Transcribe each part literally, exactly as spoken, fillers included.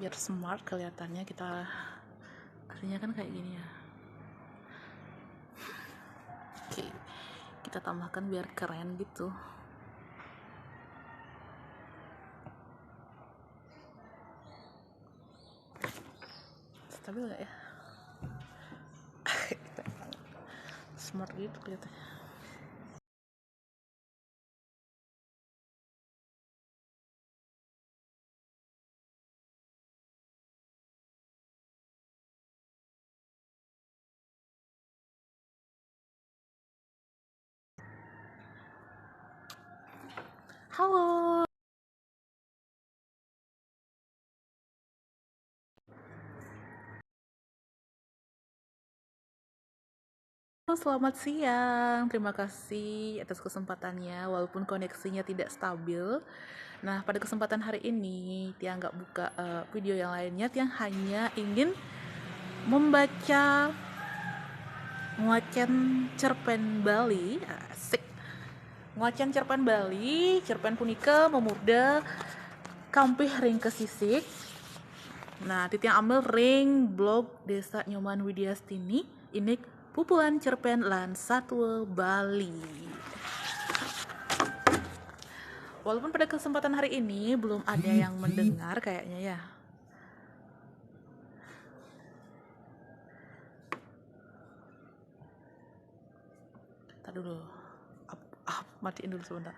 Biar smart kelihatannya, kita kerjanya kan kayak gini ya. Oke, kita tambahkan biar keren gitu. Stabil nggak ya? Smart gitu kelihatannya. Halo. Halo, selamat siang. Terima kasih atas kesempatannya, walaupun koneksinya tidak stabil. Nah, pada kesempatan hari ini, Tia nggak buka eh, video yang lainnya. Tia hanya ingin membaca ngwacén cerpén Bali. Asik. Ngwacén cerpén Bali, cerpén punika mamurda Kampih ring Kesisik. Nah, titiang ambil ring blog Desa Nyoman Widiastini, indik Pupulan Cerpén lan Satua Bali. Walaupun pada kesempatan hari ini belum ada yang mendengar kayaknya ya. Ntar dulu. Ap, ap, matiin dulu sebentar.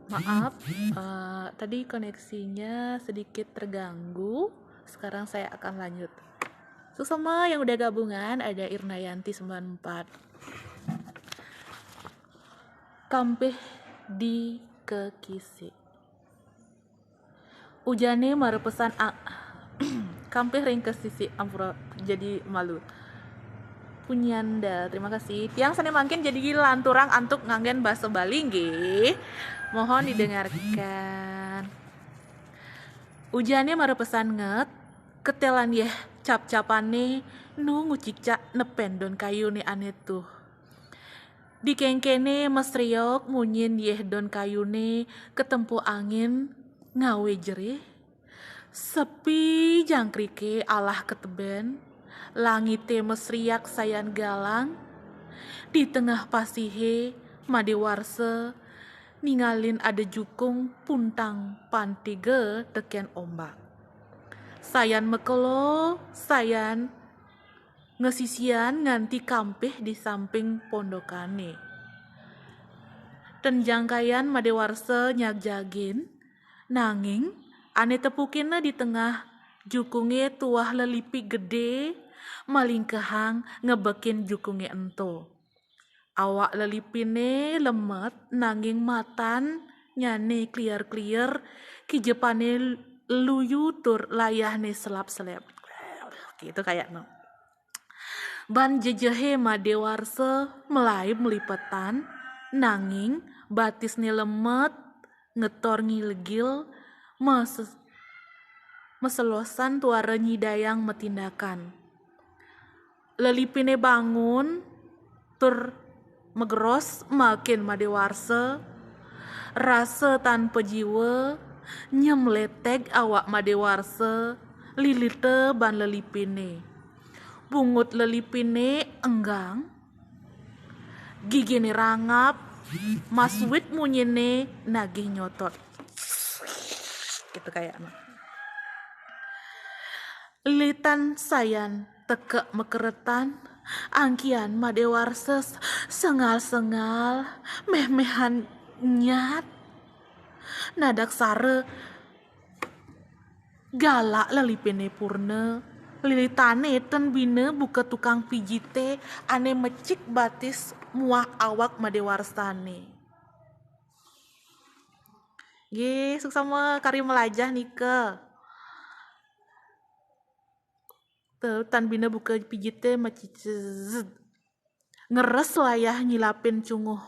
Maaf, eh, tadi koneksinya sedikit terganggu. Sekarang saya akan lanjut. Suksma yang udah gabungan, ada Irnayanti sembilan empat. Kampih di Kekisik. Ujané marepesan a-, Kampih ring Kesisik, ampura jadi malu. Punyanda, terima kasih. Tiang sané mangkin jadi lanturang antuk nganggén basa Bali nggih. Mohon didengarkan. Ujané marepesan nget, ketélan yéh cap-capané nu ngucikcak nepén don kayuné ané tuh. Dikéngkéné masriok munyin yéh don kayuné katempuh angin ngawé jerih. Sepi jangkriké alah katebén, langité masriak sayan galang. Di tengah pasihé, Madé Warsa ningalin ada jukung puntang pantiga tekén ombak. Sayan makelo, sayan ngasisian nganti kampih di samping pondokané. Ten jangkayan Madé Warsa nyagjagin, nanging ané tepukina di tengah jukungé tuah lelipi gedé malingkehang ngebekin jukungé ento. Awak lelipiné lemet, nanging matannyané klier-klier, kijepané luyu tur layahné selap-selep. Gitu kayaknya. Ban jejehé Madé Warsa malaib malipetan, nanging batisné lemet, ngetor ngilegil, mes-, maselosan tuara nyidayang matindakan. Lelipiné bangun tur mageros makin Madé Warsa, rasa tan pajiwa nyemleteg awak Madé Warsa, lilita ban lelipiné. Bungut lelipiné enggang, giginé rangap, masuit munyiné nagih nyotot. Gitu kayaknya. Lilitan sayan teka makeretan, angkihan Madé Warsa s-, sengal-sengal, méh-méhan nyat. Nadaksara galak lelipiné purna, lilitané ten bina buka tukang pijité ané mecik batis muah awak Madé Warsané. Nggih, suksma kari melajah nika. Tuh, tan bina buka pijite macicet. Ngeres layah nyilapin cunguh.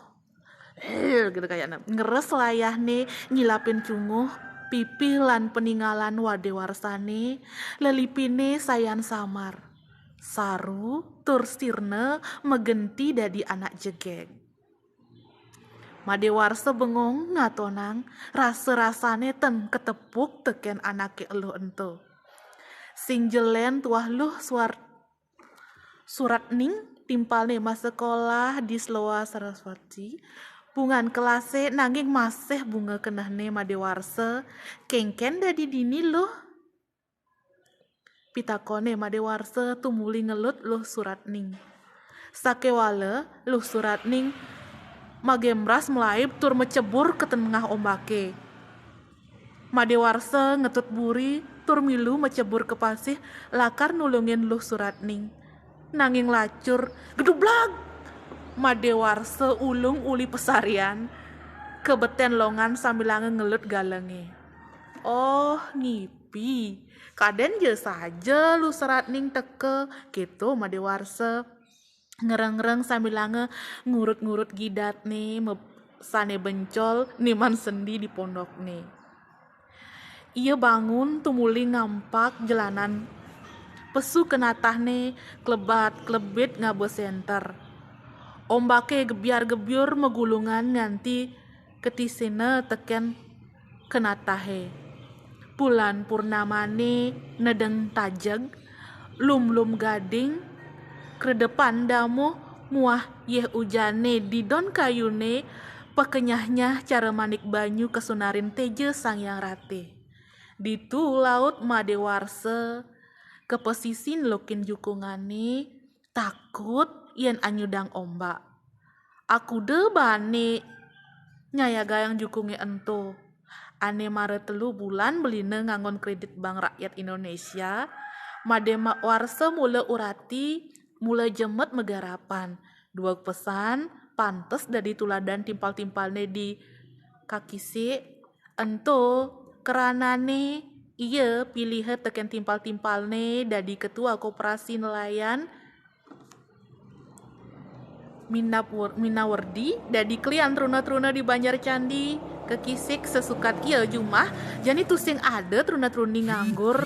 Gitu kayaknya. Ngeres layahne nyilapin cunguh, pipih lan peningalan Wade Warsane, lelipine sayan samar. Saru tur sirna magenti dadi anak jegeg. Made Warsa bengong ngatonang rasa-rasane ten ketepuk teken anake eluh ento. Sing jelen tuah luh suar-, Suratning, timpalne masekolah di Sloa Saraswati. Bungan kelase nanging masih bunga kenehne Made Warsa, kengken dadi dini luh. Pitakone Made Warsa tumuli ngelut luh Suratning. Sakewala luh Suratning magemras melaib tur macebur ke tengah ombake. Made Warsa ngetut buri tur milu macebur ke pasih lakar nulungin luh Suratning. Nanging lacur, gedublag! Made Warsa ulung uli pesarian, kebeten longan sambilanga ngelut galenge. Oh, ngipi. Kaden ja saja luh Suratning teka, keto Made Warsa. Ngereng-ngereng sambilanga ngurut-ngurut gidatne me-, sane bencol niman sendi di pondokne. Ia bangun tumuli ngampak jelanan pesu kenatahne klebat-klebit ngaba senter. Ombake gebyar-gebyur magulungan nganti ketisina teken kenatahe. Bulan purnamane nedeng tajeg, lum-lum gading, kredepan damuh muah yeh ujane didon kayune, pakenyah-nyah cara manik banyu kasunarin teja Sang Hyang Ratih. Ditu laut Made Warsa, kapasisin lokin jukungane, takut yen anyudang ombak. Akuda bane nyayagayang jukunge ento. Ane mara telu bulan belina nganggon kredit Bank Rakyat Indonesia, Made Ma-, Warsa mula urati, mula jemet magarapan. Dua pesan, pantes dadi tuladan timpal-timpalne di kakisik. Ento, kranane ia piliha teken timpal-timpalne dadi ketua koperasi nelayan Minapur-, Minawerdi, dadi klian truna-truna di Banjar Candi, kakisik sesukat ia jumah, jani tusing ada truna-truni nganggur.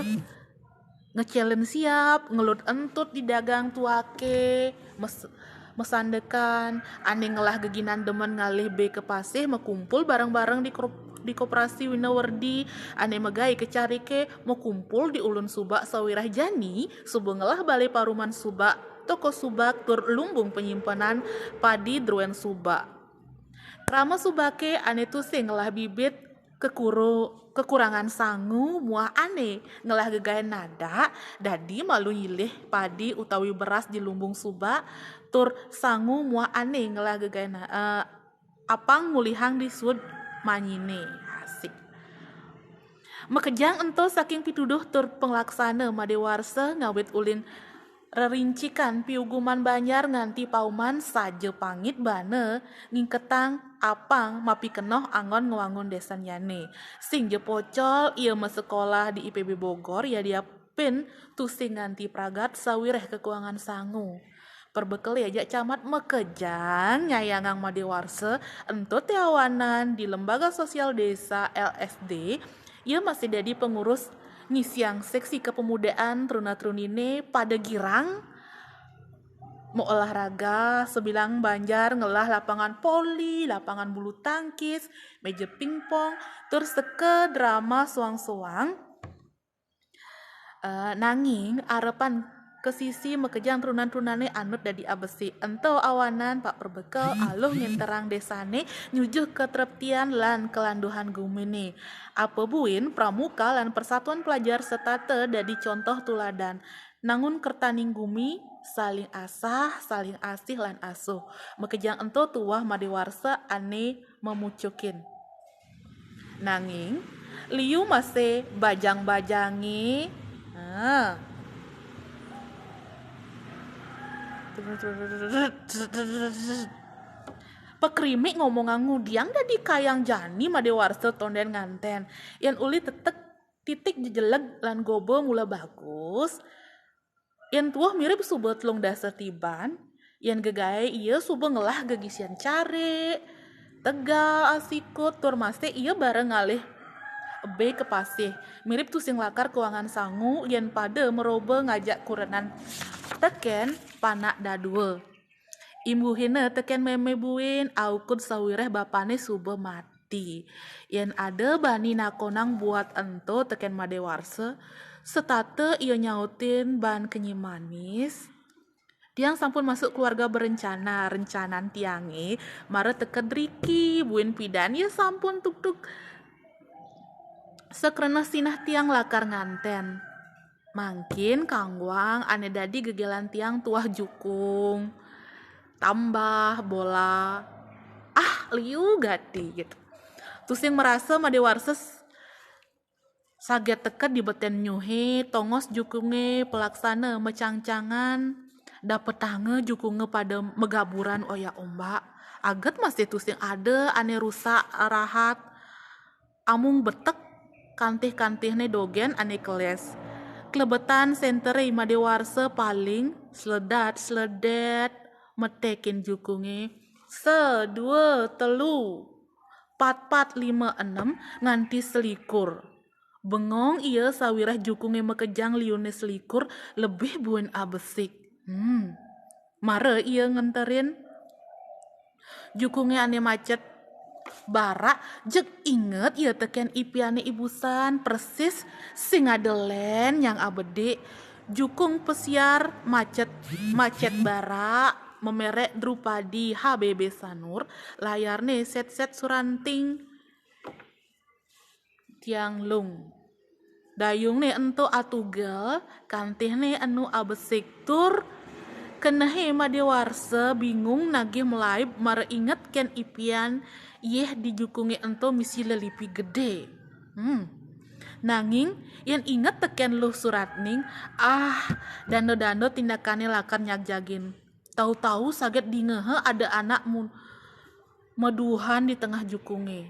Ngecelen siap, ngelut entut di dagang tuake, mes-, mesandekan, ane ngelah geginan demen ngalih be ke pasih, makumpul bareng-bareng di kor-, di koperasi Winawerdi, ane megai ke carike, makumpul di ulun subak sawirah jani, suba ngelah balai paruman subak, toko subak, tur lumbung penyimpanan padi druen subak. Krama subake ane tusing ngelah bibit, kekuru-, kekurangan sangu muah ane ngelah gegaen nadak, dadi malu nyilih padi utawi beras di lumbung subak, tur sangu muah ane ngelah gegaen na-, eh, apang mulihang di sud manyine. Asik. Makejang ento saking pituduh tur panglaksana Made Warsa ngawit ulin rerincikan piuguman Banjar nganti pauman saja pangit bana ngingketang apang mapikenoh anggon ngwangun desannyane. Sing ja pocol ia masekolah di I P B Bogor, yadiapin tusing nganti pragat sawireh kekurangan sangu. Perbekele ajak camat makejang nyayangang Made Warsa, ento te awanan di Lembaga Sosial Desa, L S D, ia masih dadi pengurus ngisiang seksi kepemudaan truna-trunine pada girang maolahraga, sabilang Banjar ngelah lapangan poli, lapangan bulu tangkis, meja pingpong, tur seka drama soang-soang. Eh, nanging arepan ke sisi makejang truna-trunane anut dadi abesi. Ento awanan Pak Perbekel aluh ngenterang desane nyujuh katreptian lan kalanduhan gumine. Apa buin Pramuka lan Persatuan Pelajar setata dadi contoh tuladan. Nangun kertaning gumi, saling asah, saling asih lan asuh. Makejang ento tuah Made Warsa ane mamucukin. Nanging, liu masih bajang-bajange. Ha. Pakrimik ngomongang ngudiang dadi kayang jani Madé Warsa tondén nganten. Yén uli tetek titik jejeleg lan goba mula bagus, yén tuah mirib suba telung dasa tiban, yén gegaé ia suba ngelah gegisian carik, tegal, asikut, tur masih ia bareng ngalih ebe ka pasih. Mirib tusing lakar kuangan sangu yén pada maroba ngajak kurenan tekén panak dadua. Imbuhina tekén mémé buin aukud sawiréh bapané suba mati. Yén ada bani nakonang buat ento tekén Madé Warsa, setata ia nyautin baan kenyi manis, "Tiang sampun masuk keluarga berencana, rencanan tiangé mara teked riki, buin pidan ia sampun tugtug sakrena sinah tiang lakar nganten. Mangkin kangguang ané dadi gegelan tiang tuah jukung, tambah, bola. Ah, liu gati," gitu. Tusing marasa Madé Warsa saget teked di betén nyuhé, tongos jukungé palaksana macangcangan, dapetanga jukungé pada magaburan oyak ombak. Aget masih tusing ada ané rusak rahat. Amung betek kantih-kantihné dogén ané kelés. Klebetan sénteré I Madé Warsa paling sledat-sledét metekin jukungé. Sa, dua, telu, pat-pat, lima, enem, nganti selikur. Bengong ia sawiréh jukungé makejang liuné selikur, lebih buin abesik. Hmm. Mara ia ngenterin jukungé ané macet barak, jeg inget ia tekén ipiané ibusan, persis sing ada lén nyang abedik. Jukung pasiar macet, macet barak, mamerek Drupadi H B B Sanur, layarné sét-sét suranting Tiang Lung. Dayungné ento atugel, kantihné enu abesik, tur kenehé Madé Warsa bingung nagih malaib mara inget kén ipian yéh di jukungé ento misi lelipi gedé. Hmm. Nanging yén inget tekén Luh Suratning, ah, danda-danda tindakané lakar nyagjagin. Tau-tau saget dingeha ada anak mu-, maduhan di tengah jukungé.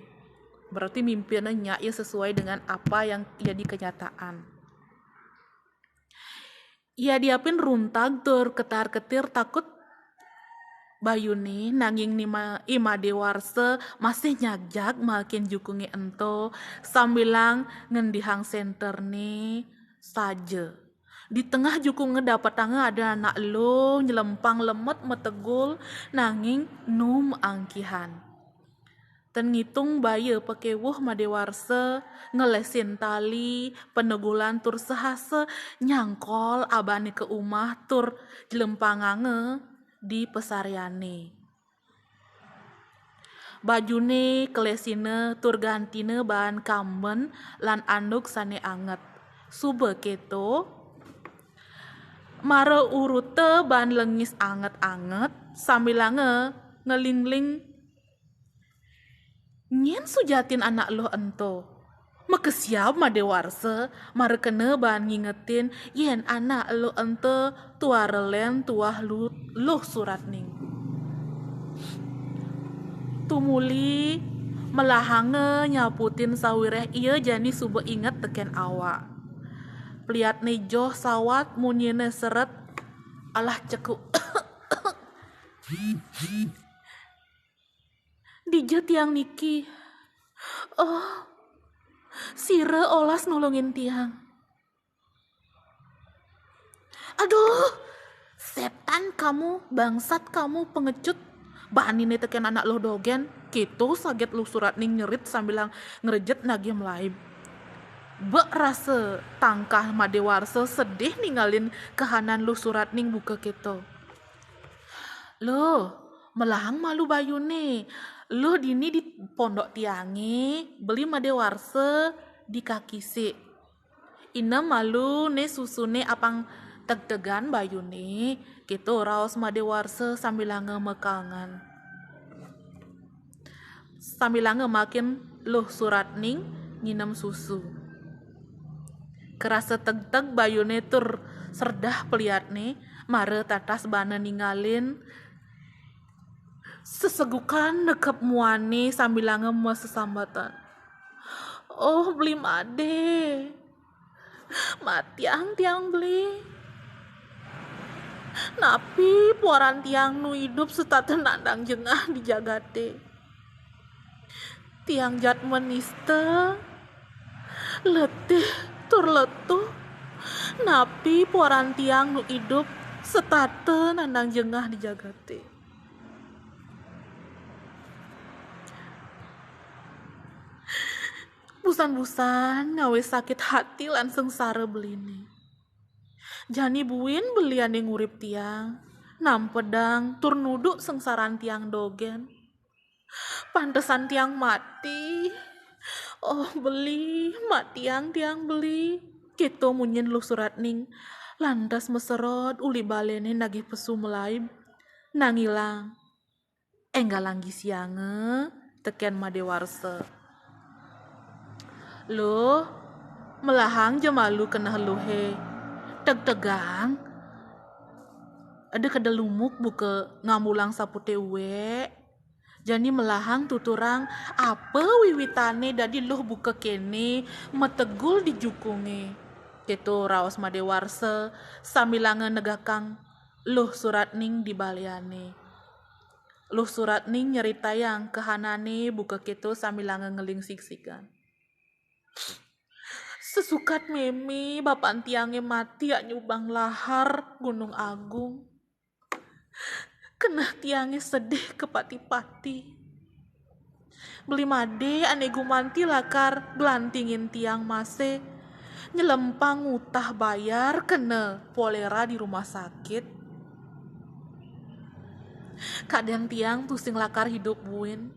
Berarti mimpiné nyak ya sesuai dengan apa yang jadi kenyataan. Yadiapin runtag tur ketar-ketir takut bayuné, nanging nima I Madé Warsa masih nyagjag makin jukungé ento, sambilang ngendihang sénterné saja. Di tengah jukungé dapetanga ada anak luh nyelempang lemet mategul, nanging nu maangkihan. Tan ngitung baya pakéwuh Madé Warsa, ngelesin tali, panegulan tur sahasa nyangkol abané ka umah tur jlempanganga di pasariané. Bajuné kelesina tur gantina baan kamben lan anduk sané anget. Suba kéto, mara uruta baan lengis anget-anget, sambilanga ngelingling. Nyén sujatin anak luh ento? Makesiab Madé Warsa, mara kena baan ngingetin yén anak luh ento tuara lén tuah lu-, Luh Suratning. Tumuli melahanga nyaputin sawiréh ia jani suba inget tekén awak. Peliatné joh sawat, munyiné seret, alah ceku. Dija tiang niki? Oh, sira olas nulungin tiang. Aduh, setan kamu, bangsat kamu, pengecut. Baniné tekén anak luh dogén. Kéto saget Luh Suratning nyerit sambilang ngrejet nagih malaib. Bek rasa tangkah Madé Warsa sedih ningalin kahanan Luh Suratning buka kéto. Luh, melahang malu bayuné. Luh dini di pondok tiangé, beli Madé Warsa di kaki sik. Inem malu né susuné apang tegtegan bayuné, kéto raos Madé Warsa sambilanga makangan. Sambilanga makin Luh Suratning nginem susu. Karasa tegteg bayuné tur serdah peliatné, mara tatas bana ningalin Sesegukan nekep muani sambilanga masesambatan. Oh, Beli Made. Matiang tiang, Beli. Napi puaran tiang nu idup setata nandang jengah di jagate? Tiang jatma nista, letih tur letuh. Napi puaran tiang nu idup setata nandang jengah di jagate? Busan-busan ngawe sakit hati lan sengsara Beline. Jani buin Beli ane ngurip tiang, nampedang tur nuduk sengsaran tiang dogen. Pantesan tiang mati. Oh, Beli, matiang tiang, Beli. Keto munyin Luh Suratning. Lantas maserod uli balene nagih pesu malaib. Nangilang. Enggalang gisianga teken Made Warsa. Luh, melahang ja malu keneh luhe. Tegtegang. Eda keda lumuk buka ngambulang sapute uwek. Jani melahang tuturang apa wiwitane dadi Luh buka kene mategul di jukunge. Keto raos Made Warsa sambilanga negakang Luh Suratning di baleane. Luh Suratning nyeritayang kahanane buka keto sambilanga ngeling sigsigan. Sesukat meme bapan tiange mati anyubang lahar Gunung Agung. Keneh tiange sedih kapati-pati. Beli Made ane gumanti lakar glantingin tiang masih nyelempang ngutah bayar kena polera di rumah sakit. Kadang tiang tusing lakar idup buin.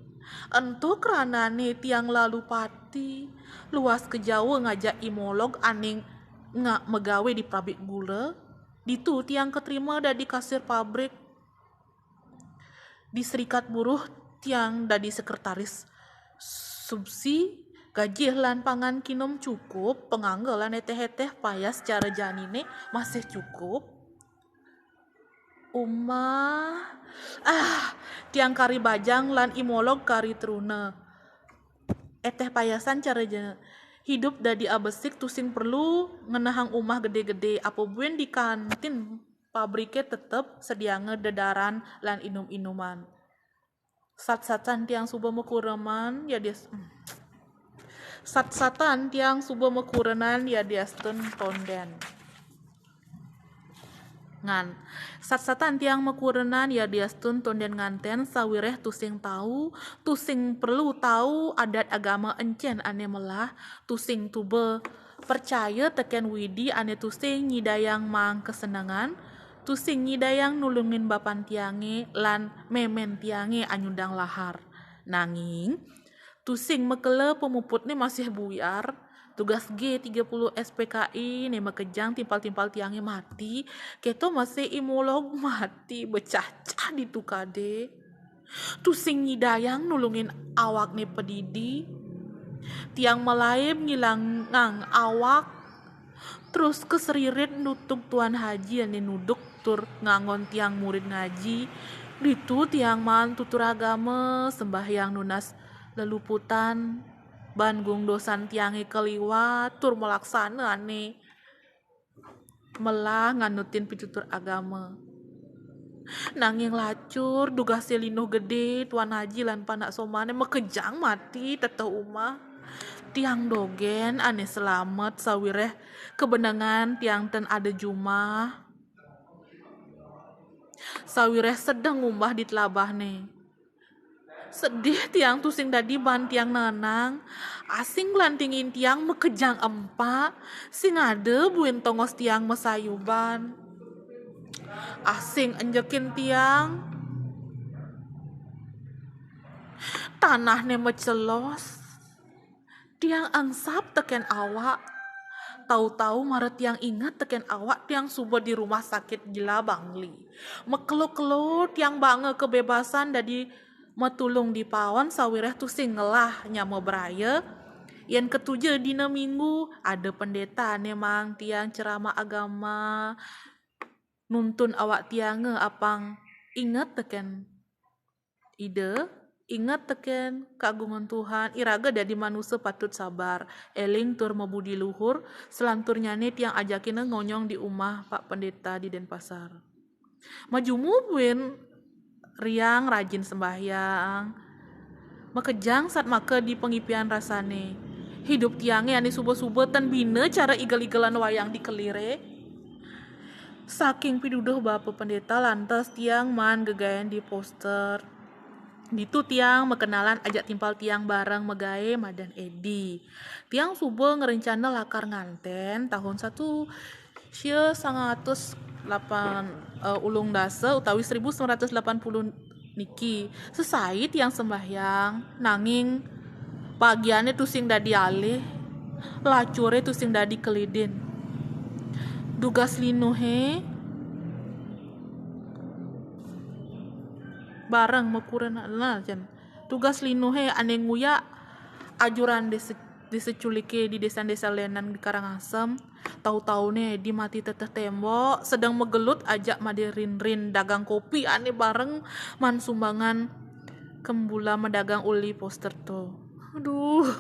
Ento kranane tiang lalu pati, luas ka Jawa ngajak imolog ane nga-, megawe di pabrik gula. Ditu tiang katrima dadi kasir pabrik. Di serikat buruh tiang dadi sekretaris. Subsi, gajih lan pangan kinum cukup, pangangga lan eteh-eteh payas cara janine masih cukup. Umah, ah, tiang kari bajang lan imolog kari truna. Eteh payasan cara ja-, idup dadi abesik tusing perlu ngenehang umah gede-gede, apa buin di kantin pabrike tetep sedianga dedaran lan inum-inuman. Sat-satan tiang suba makurenan, ya dias-, sat-satan tiang suba makurenan, ya diastun tonden. Ngan. Sat-satan tiang makurenan, ya diastun tonden nganten, sawireh tusing tau, tusing perlu tau adat agama encen ane melah, tusing tuba percaya teken Widi ane tusing nyidayang maang kesenengan, tusing nyidayang nulungin bapan tiange lan memen tiange anyudang lahar. Nanging, tusing makelo pamuputne masih buyar, tugas G tiga puluh S P K I ne makejang timpal-timpal tiange mati, keto masih imolog mati becacah ditu kade. Tusing nyidayang nulungin awakne padidi. Tiang malaib ngilangang awak, terus keseririt nutug Tuan Haji ane nuduk tur ngangon tiang murid ngaji. Ditu tiang maan tutur agama, sembahyang nunas leluputan, ban gung dosan tiange kaliwat tur malaksana ane melah nganutin pitutur agama. Nanging lacur, dugase linuh gede, Tuan Haji lan Panak Somane makejang mati teteh umah. Tiang dogen ane selamet sawireh kabenengan tiang ten ada jumah. Sawireh sedeng ngumbah di telabahne. Sedih tiang tusing dadi ban tiang nenang. Asing glantingin tiang makejang empa, sing ada buin tongos tiang masayuban. Asing enjekin tiang. Tanahne macelos. Tiang angsap teken awak. Tau-tau mara tiang inget teken awak, tiang suba di rumah sakit gila Bangli. Makelo-kelo tiang banga kebebasan dadi matulung di paon sawireh tusing ngelah nyama braya. Yen ketuja dina Minggu, ada pendeta ane maang tiang ceramah agama, nuntun awak tiange apang inget teken Ida, inget teken kaagungan Tuhan, iraga dadi manusa patut sabar, eling tur mabudi luhur. Selanturnyane tiang ajakina ngonyong di umah Pak Pendeta di Denpasar. Majumu buin riang rajin sembahyang, makejang satmaka di pangipian rasane. Hidup tiange ane suba-suba tan bina cara igel-igelan wayang di kelire. Saking piduduh Bapa Pendeta, lantas tiang maan gegayan di poster. Ditu tiang makenalan ajak timpal tiang bareng magae madan Edi. Tiang suba ngrencana lakar nganten tahun satu sia sanga atus lapan, eh, ulung dasa utawi seribu sembilan ratus lapan puluh niki. Sesai tiang sembahyang, nanging bagiane tusing dadi alih, lacure tusing dadi kelidin. Dugas linuhe bareng makurena, nah, jan. Dugas linuhe ane nguyak ajuran desa, desa culike di desa-desa lenan di Karangasem. Tau-taune di mati teteh tembok, sedeng magelut ajak made Rin-Rin dagang kopi ane bareng maan sumbangan kembula madagang uli poster to. Aduh.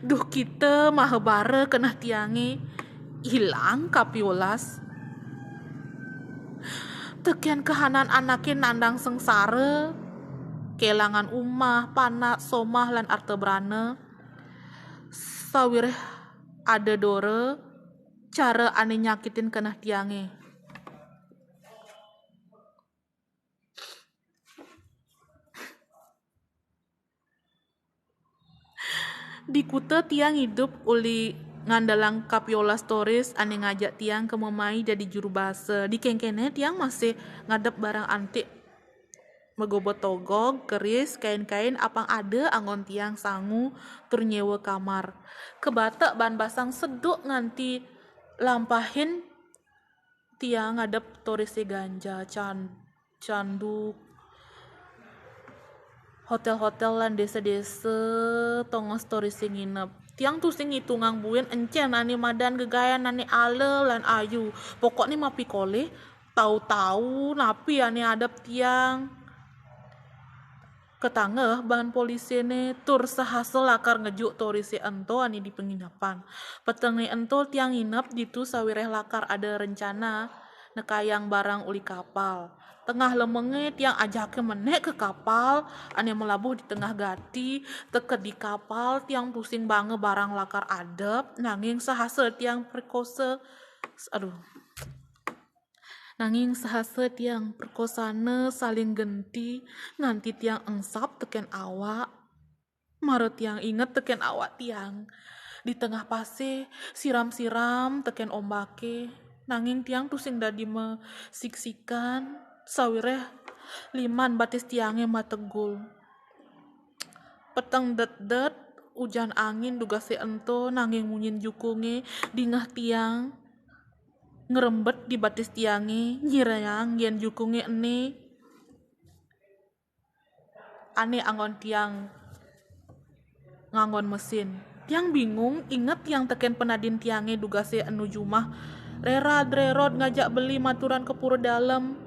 Duh kita mahabara keneh tiange, ilang kapiolas. Teken kahanan anake nandang sengsara, kelangan umah, panak, somah, lan arta brana. Sawireh ada dora cara ane nyakitin keneh tiange. Di kuta tiang idup uli ngandelang kapiolas toris ane ngajak tiang ka memai dadi juru basa. Di kengkene tiang masih ngadep barang antik, magoba togog, keris, kain-kain, apang ada anggon tiang sangu tur nyewa kamar. Kabatek baan basang seduk nganti lampahin tiang ngadep torise ganja, can-, canduk, hotel-hotel lan desa-desa tongos torise nginep. Tiang tusing ngitungang buin encen ane madan gegayan ane ala lan ayu. Pokokne mapikolih, tau-tau napi ane adep tiang. Katangeh baan polisene tur sahasa lakar ngejuk torise ento ane di penginapan. Petengne ento tiang nginep ditu sawireh lakar ada rencana nekayang barang uli kapal. Tengah lemenge tiang ajake menek ka kapal ane melabuh di tengah gati. Teka di kapal tiang tusing bange barang lakar adep, nanging sahasa tiang perkosa, aduh. Nanging sahasa tiang perkosana saling genti nganti tiang engsap teken awak. Mara tiang inget teken awak tiang di tengah pasih, siram-siram teken ombake, nanging tiang tusing dadi masiksikan, sawireh liman batis tiange mategul. Peteng det-det, ujan angin dugase ento, nanging munyin jukunge dingeh tiang ngrembet di batis tiange, nyirayang yen jukunge ene ane anggon tiang nganggon mesin. Tiang bingung, inget tiang teken penadin tiange dugase enu jumah rerad-rerod ngajak beli maturan ka pura dalem.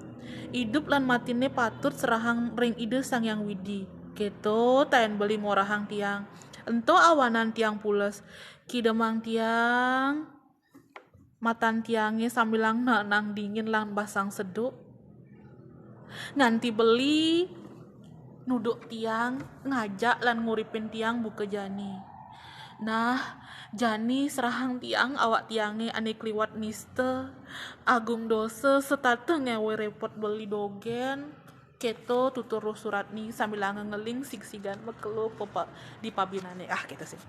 Idup lan matine patut serahang ring Ida Sang Hyang Widi. Keto taen beli ngorahang tiang. Ento awanan tiang pules. Kidemang tiang, matan tiange sambilang nenang dingin lan basang seduk. Nganti beli nuduk tiang, ngajak lan nguripin tiang buka jani. Nah, jani serahang tiang awak tiange ane kliwat nista. Agung dosa setata ngawe repot beli dogen. Keto tutur Luh Suratning sambilanga ngeling sigsigan makelo pepa-, di pabinane. Ah, keto sih.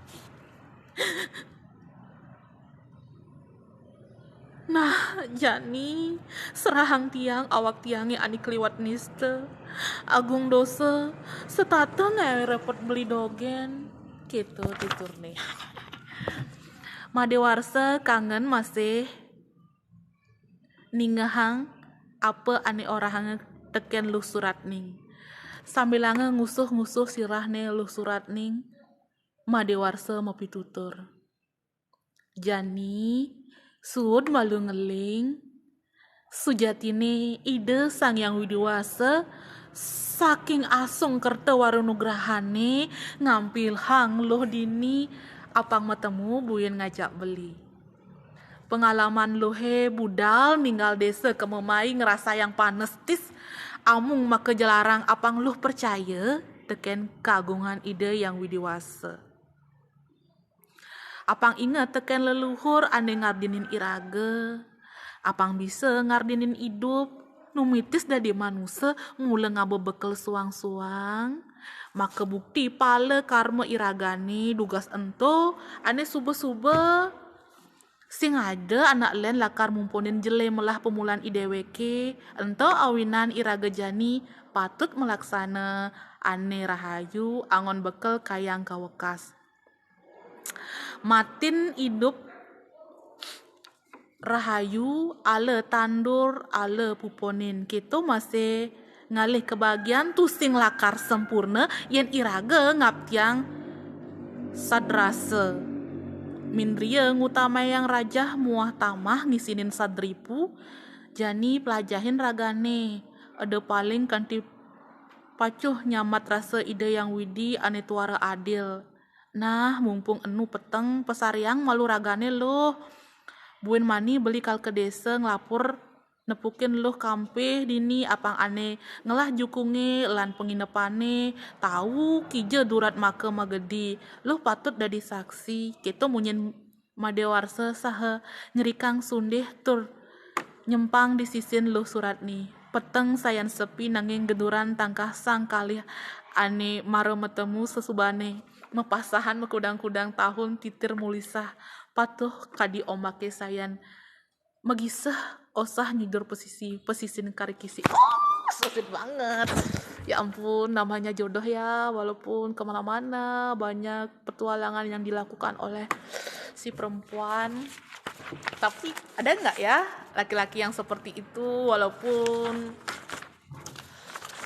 Nah, jani serahang tiang awak tiange ane kliwat nista. Agung dosa, setata ngae repot beli dogen. Keto tuturne. Made warsa kangen masih ningehang apa ane orahanga teken Luh Suratning. Sambilanga ngusuh-ngusuh sirahne Luh Suratning, made warsa mapitutur. Jani, suud malu ngeling, sujatine Ida Sang Hyang Widi Wasa s-, Saking asung kerta waru nugrahane, ngampilhang luh dini apang matemu buin ngajak beli. Pengalaman luhe budal ninggal desa kememai ngerasa yang panes tis, amung maka jelarang apang luh percaya teken keagungan Ida Yang Widi Wasa. Apang inget teken leluhur ane ngardinin iraga. Apang bisa ngardinin idup. Numitis dadi manusa mula ngaba bekel suang-suang. Maka bukti pala karma iragane dugas ento ane suba-suba sing ada anak len lakar mumpunin jele melah pemulan ideweke, ento awinan iraga jani patut melaksana ane rahayu angon bekel kayang kawekas. Matin idup rahayu ala tandur ala puponin. Keto masih ngalih kebagian tusing lakar sempurna yen iraga ngaptiang sadrasa. Mindria ngutamayang rajah muah tamah ngisinin sadripu, jani pelajahin ragane. Eda paling kanti pacuh nyamat rasa Ida Yang Widi ane tuara adil. Nah, mumpung enu peteng, pesariang malu ragane luh. Buin mani beli kal ke desa ngelapur nepukin luh kampih dini apang ane ngelah jukunge lan penginepane, tau kija durat maka magedi. Luh patut dadi saksi. Keto munyin Made Warsa saha nyerikang sundih tur nyempang di sisin luh Suratni. Peteng sayan sepi nanging genduran tangkah sang kalih ane mara metemu sesubane. Mapasahan makudang-kudang tahun titir mulisah. Patuh kadi ombake sayan magisah osah nyidur pesisi, pesisin kari kisi. Oh, so sweet banget. Ya ampun, namanya jodoh ya, walaupun kemana-mana banyak petualangan yang dilakukan oleh si perempuan. Tapi ada nggak ya laki-laki yang seperti itu, walaupun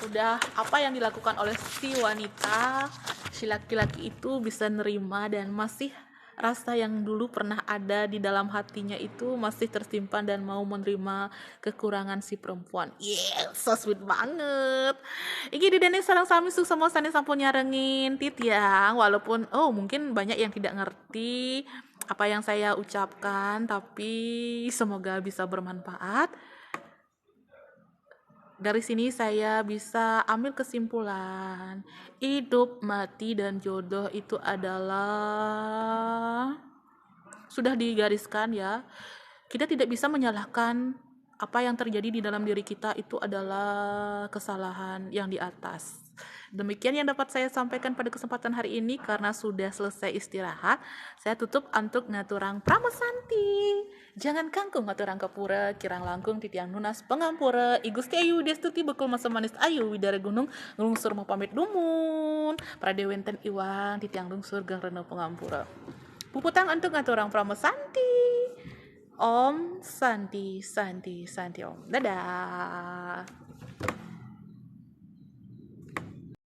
sudah apa yang dilakukan oleh si wanita, si laki-laki itu bisa nerima dan masih rasa yang dulu pernah ada di dalam hatinya itu masih tersimpan dan mau menerima kekurangan si perempuan. Yeah, so sweet banget. Iki didene sareng sami suksma sane sampun nyarengin titiang, walaupun oh mungkin banyak yang tidak ngerti apa yang saya ucapkan, tapi semoga bisa bermanfaat. Dari sini saya bisa ambil kesimpulan, hidup, mati, dan jodoh itu adalah sudah digariskan ya. Kita tidak bisa menyalahkan apa yang terjadi di dalam diri kita, itu adalah kesalahan yang di atas. Demikian yang dapat saya sampaikan pada kesempatan hari ini. Karena sudah selesai istirahat, saya tutup antuk ngaturang Parama Santi. Jangan kangkung ngaturang ka pura, kirang langkung titiang nunas pangampura. I Gusti Ayu Widiastuti bekul masa manis ayu widara gunung nglungsur mapamit dumun. Pradewenten iwang titiang lungsur geng rena pangampura. Puputang antuk ngaturang Parama Santi. Om Santi, Santi, Santi Om. Dadah.